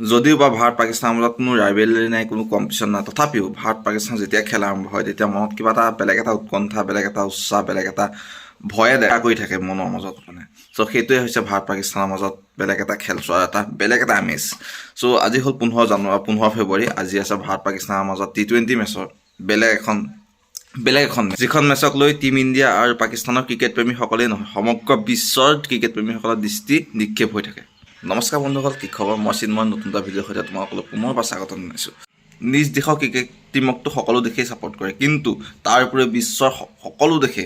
যদিও বা ভাৰত পাকিস্তানৰ মাজত কোনো ৰাইভেলৰী নাই, কোনো কম্পিটিশ্যন নাই, তথাপিও ভাৰত পাকিস্তান যেতিয়া খেল আৰম্ভ হয়, তেতিয়া মনত কিবা এটা বেলেগ এটা উৎকণ্ঠা, বেলেগ এটা উৎসাহ, বেলেগ এটা ভয়ে দেখা কৰি থাকে মনৰ মাজত মানে। চ' সেইটোৱে হৈছে ভাৰত পাকিস্তানৰ মাজত বেলেগ এটা খেল চোৱাৰ এটা বেলেগ এটা আমেজ। চ' আজি হ'ল 15 জানুৱাৰী, 15 ফেব্ৰুৱাৰী। আজি আছে ভাৰত পাকিস্তানৰ মাজত টি-20 মেচৰ বেলেগ এখন মেচ, যিখন মেচক লৈ টীম ইণ্ডিয়া আৰু পাকিস্তানৰ ক্ৰিকেট প্ৰেমীসকলেই নহয়, সমগ্ৰ বিশ্বৰ ক্ৰিকেট প্ৰেমীসকলৰ দৃষ্টি নিক্ষেপ হৈ থাকে। নমস্কাৰ বন্ধুসকল, কি খবৰ? মই চিন্ময়, নতুন এটা ভিডিঅ'ৰ সৈতে তোমালোকক পুনৰবাৰ স্বাগতম জনাইছোঁ। নিজ দেশৰ ক্ৰিকেট টীমকতো সকলো দেশেই ছাপৰ্ট কৰে, কিন্তু তাৰ উপৰিও বিশ্বৰ সকলো দেশে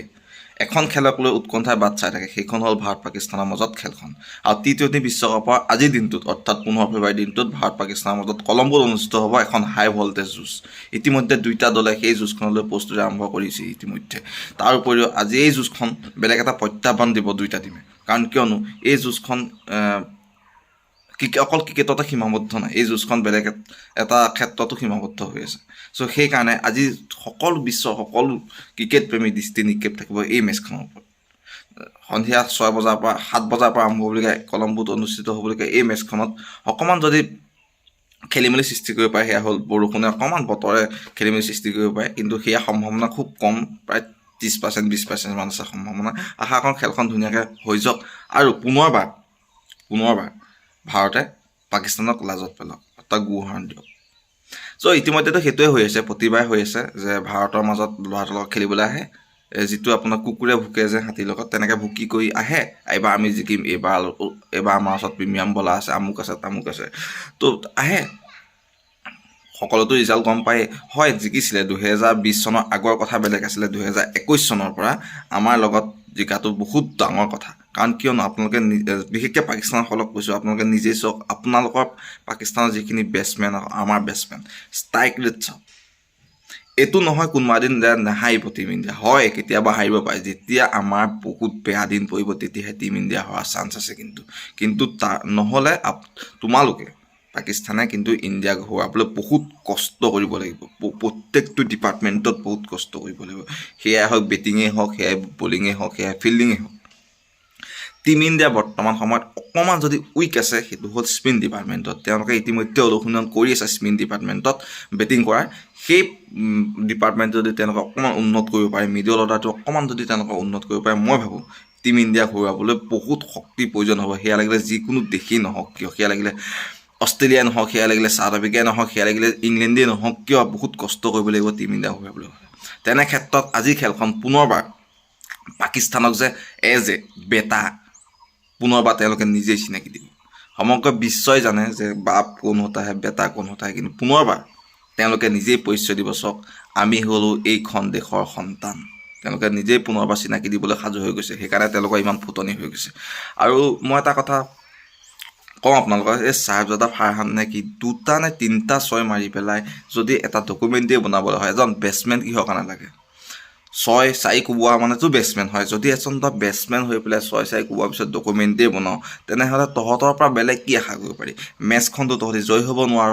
এখন খেলক লৈ উৎকণ্ঠাই বাট চাই থাকে। সেইখন হ'ল ভাৰত পাকিস্তানৰ মাজত খেলখন। আৰু টি-20 বিশ্বকাপৰ আজিৰ দিনটোত, অৰ্থাৎ 15 ফেব্ৰুৱাৰী দিনটোত ভাৰত পাকিস্তানৰ মাজত কলম্বোত অনুষ্ঠিত হ'ব এখন হাই ভল্টেজ যুঁজ। ইতিমধ্যে দুয়োটা দলে সেই যুঁজখনলৈ প্ৰস্তুতি আৰম্ভ কৰিছে ইতিমধ্যে। তাৰ উপৰিও আজি এই যুঁজখন বেলেগ এটা প্ৰত্যাহ্বান দিব দুয়োটা টীমে। কাৰণ কিয়নো এই যুঁজখন অকল ক্ৰিকেটতে সীমাবদ্ধ নাই, এই যুঁজখন বেলেগ এটা ক্ষেত্ৰতো সীমাবদ্ধ হৈ আছে। চ' সেইকাৰণে আজি সকলো বিশ্বৰ সকলো ক্ৰিকেট প্ৰেমী দৃষ্টি নিক্ষেপ থাকিব এই মেচখনৰ ওপৰত। সন্ধিয়া 6 বজাৰ পৰা, 7 বজাৰ পৰা আৰম্ভ হ'বলগীয়া, কলম্বোত অনুষ্ঠিত হ'বলগীয়া এই মেচখনত অকণমান যদি খেলি মেলি সৃষ্টি কৰিব পাৰে, সেয়া হ'ল বৰষুণে, অকণমান বতৰে খেলি মেলি সৃষ্টি কৰিব পাৰে। কিন্তু সেয়া সম্ভাৱনা খুব কম, প্ৰায় 30%, 20%মান আছে সম্ভাৱনা। আশা কৰোঁ খেলখন ধুনীয়াকৈ হৈ যাওক আৰু পুনৰবাৰ ভাৰতে পাকিস্তানক লাজত পেলাওক, অৰ্থাৎ গোহাৰণ দিয়ক। চ' ইতিমধ্যেতো সেইটোৱে হৈ আছে, প্ৰতিবাৰে হৈ আছে যে ভাৰতৰ মাজত, ভাৰতৰ লগত খেলিবলৈ আহে, যিটো আপোনাৰ কুকুৰে ভুকে যে হাতীৰ লগত, তেনেকৈ ভুকি কৰি আহে, এইবাৰ আমি জিকিম, এইবাৰ আমাৰ ওচৰত প্ৰিমিয়াম বলাৰ আছে, আমুক আছে, তামুক আছে। তো আহে, সকলোতো ৰিজাল্ট গম পায়েই। হয়, জিকিছিলে, 2020 চনৰ আগৰ কথা বেলেগ আছিলে। 2021 চনৰ পৰা আমাৰ লগত জিকাটো বহুত ডাঙৰ কথা। কাৰণ কিয়নো আপোনালোকে বিশেষকৈ পাকিস্তানসকলক কৈছোঁ, আপোনালোকে নিজেই চাওক, আপোনালোকৰ পাকিস্তানৰ যিখিনি বেটছমেন, আমাৰ বেটছমেন ষ্ট্ৰাইক ৰেট চাওক। এইটো নহয় কোনোবা এদিন যে নাহাৰিব টীম ইণ্ডিয়া। হয়, কেতিয়াবা হাৰিব পাৰে। যেতিয়া আমাৰ বহুত বেয়া দিন পৰিব, তেতিয়াহে টীম ইণ্ডিয়া হোৱাৰ চান্স আছে। কিন্তু তাৰ নহ'লে তোমালোকে পাকিস্তানে কিন্তু ইণ্ডিয়াক হৰুৱাবলৈ বহুত কষ্ট কৰিব লাগিব। প্ৰত্যেকটো ডিপাৰ্টমেণ্টত বহুত কষ্ট কৰিব লাগিব। সেয়াই হওক বেটিঙেই হওক, সেয়াই বলিঙেই হওক, সেয়াই ফিল্ডিঙেই হওক। টীম ইণ্ডিয়া বৰ্তমান সময়ত অকণমান যদি উইক আছে, সেইটো হ'ল স্পিন ডিপাৰ্টমেণ্টত। তেওঁলোকে ইতিমধ্যে অনুশীলন কৰি আছে স্পিন ডিপাৰ্টমেণ্টত বেটিং কৰাৰ। সেই ডিপাৰ্টমেণ্ট যদি তেওঁলোকে অকণমান উন্নত কৰিব পাৰে, মিডল অৰ্ডাৰটো অকণমান যদি তেওঁলোকে উন্নত কৰিব পাৰে, মই ভাবোঁ টীম ইণ্ডিয়াক হৰুৱাবলৈ বহুত শক্তিৰ প্ৰয়োজন হ'ব। সেয়া লাগিলে যিকোনো দেশেই নহওক কিয়, সেয়া লাগিলে অষ্ট্ৰেলিয়াই নহওক, সেয়া লাগিলে চাউথ আফ্ৰিকাই নহওক, সেয়া লাগিলে ইংলেণ্ডেই নহওক কিয়, বহুত কষ্ট কৰিব লাগিব টীম ইণ্ডিয়াক হৰুৱাবলৈ হ'লে। তেনে ক্ষেত্ৰত আজি খেলখন পুনৰবাৰ পাকিস্তানক যে এজ এ বেটা পুনৰবাৰ তেওঁলোকে নিজেই চিনাকি দিব। সমগ্ৰ বিশ্বই জানে যে बाप कौन होता है, बेटा कौन होता है। কিন্তু পুনৰবাৰ তেওঁলোকে নিজেই পৰিচয় দিব, চাওক, আমি হ'লোঁ এইখন দেশৰ সন্তান। তেওঁলোকে নিজেই পুনৰবাৰ চিনাকি দিবলৈ সাজু হৈ গৈছে। সেইকাৰণে তেওঁলোকৰ ইমান ফুটনি হৈ গৈছে। আৰু মই এটা কথা কওঁ আপোনালোকক, এই চাহেবজাদা ফাৰহান নে কি, দুটা নে তিনিটা ছয় মাৰি পেলাই যদি এটা ডকুমেণ্টেই বনাবলৈ হয়, এজন বেটছমেন কিহৰ কাৰণে লাগে? ছয় চাৰি কোবোৱা মানেতো বেটছমেন হয়। যদি এজন তই বেটছমেন হৈ পেলাই ছয় চাৰি কোবোৱাৰ পিছত ডকুমেণ্টেই বনাওঁ, তেনেহ'লে তহঁতৰ পৰা বেলেগ কি আশা কৰিব পাৰি? মেচখনতো তহঁতি জয়ী হ'ব নোৱাৰ,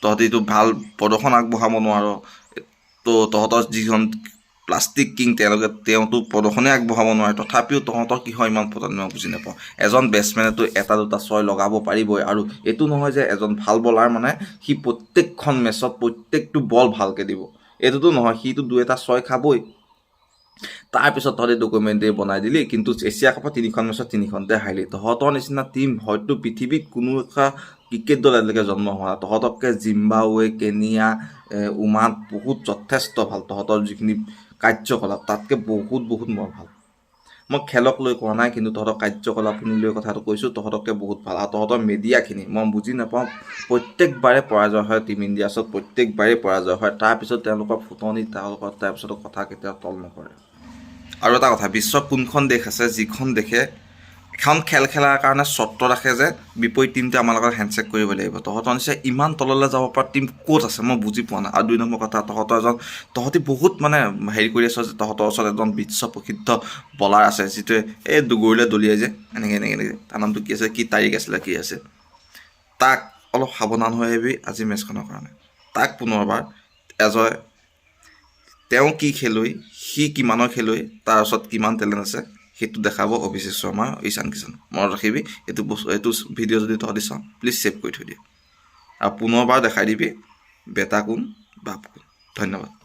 তহঁতিতো ভাল প্ৰদৰ্শন আগবঢ়াব নোৱাৰ। তো তহঁতৰ যিখন প্লাষ্টিক কিং, তেওঁতো প্ৰদৰ্শনেই আগবঢ়াব নোৱাৰে। তথাপিও তহঁতৰ কিহৰ ইমান ফুটনি, মই বুজি নাপাওঁ। এজন বেটছমেনেতো এটা দুটা ছয় লগাব পাৰিবই। আৰু এইটো নহয় যে এজন ভাল বলাৰ মানে সি প্ৰত্যেকখন মেচত প্ৰত্যেকটো বল ভালকৈ দিব, এইটোতো নহয়। সিটো দুই এটা ছয় খাবই। তাৰপিছত তহঁতি ডকুমেণ্টেৰী বনাই দিলি, কিন্তু এছিয়া কাপৰ তিনিখন মেচত তিনিখনতে হাৰিলি। তহঁতৰ নিচিনা টীম হয়তো পৃথিৱীত কোনো এটা ক্ৰিকেট দল আজিলৈকে জন্ম হোৱা নাই। তহঁততকৈ জিম্বাবৱে, কেনিয়া, ওমান বহুত যথেষ্ট ভাল। তহঁতৰ যিখিনি কাৰ্যকলাপ, তাতকৈ বহুত বহুত মই ভাল। মই খেলক লৈ কোৱা নাই, কিন্তু তহঁতৰ কাৰ্যকলাপখিনি লৈ কথাটো কৈছোঁ। তহঁততকৈ বহুত ভাল। আৰু তহঁতৰ মিডিয়াখিনি মই বুজি নাপাওঁ। প্ৰত্যেকবাৰে পৰাজয় হয় টীম ইণ্ডিয়াৰ ওচৰত, প্ৰত্যেকবাৰেই পৰাজয় হয়, তাৰপিছত তেওঁলোকৰ ফুটনি, তেওঁলোকৰ তাৰপিছত কথা কেতিয়াও তল নপৰে। আৰু এটা কথা, বিশ্বৰ কোনখন দেশ আছে যিখন দেশে এখন খেল খেলাৰ কাৰণে চৰ্ত ৰাখে যে বিপৰীত টীমটোৱে আমাৰ লগত হেণ্ডশ্বেক কৰিব লাগিব? তহঁতৰ নিচিনা ইমান তললৈ যাব পৰা টীম ক'ত আছে, মই বুজি পোৱা নাই। আৰু দুই নম্বৰ কথা, তহঁতৰ এজন, তহঁতি বহুত মানে হেৰি কৰি আছ যে তহঁতৰ ওচৰত এজন বিশ্ব প্ৰসিদ্ধ বলাৰ আছে, যিটোৱে এই দুগৰিলে দলিয়াই যে এনেকৈ এনেকৈ এনেকৈ, তাৰ নামটো কি আছে, কি তাৰিখ আছিলে, কি আছে, তাক অলপ সাৱধান হৈ আহিবি আজি মেচখনৰ কাৰণে। তাক পুনৰবাৰ এজয়, তেওঁ কি খেলুৱৈ, সি কিমানৰ খেলুৱৈ, তাৰ ওচৰত কিমান টেলেণ্ট আছে, সেইটো দেখাব অভিষেক শৰ্মা, ঈশান কিষাণ। মনত ৰাখিবি এইটো বস্তু। এইটো ভিডিঅ' যদি তহঁতি চাওঁ, প্লিজ ছেভ কৰি থৈ দিয়ে। আৰু পুনৰবাৰ দেখাই দিবি বেটা কোন, বাপ কোন। ধন্যবাদ।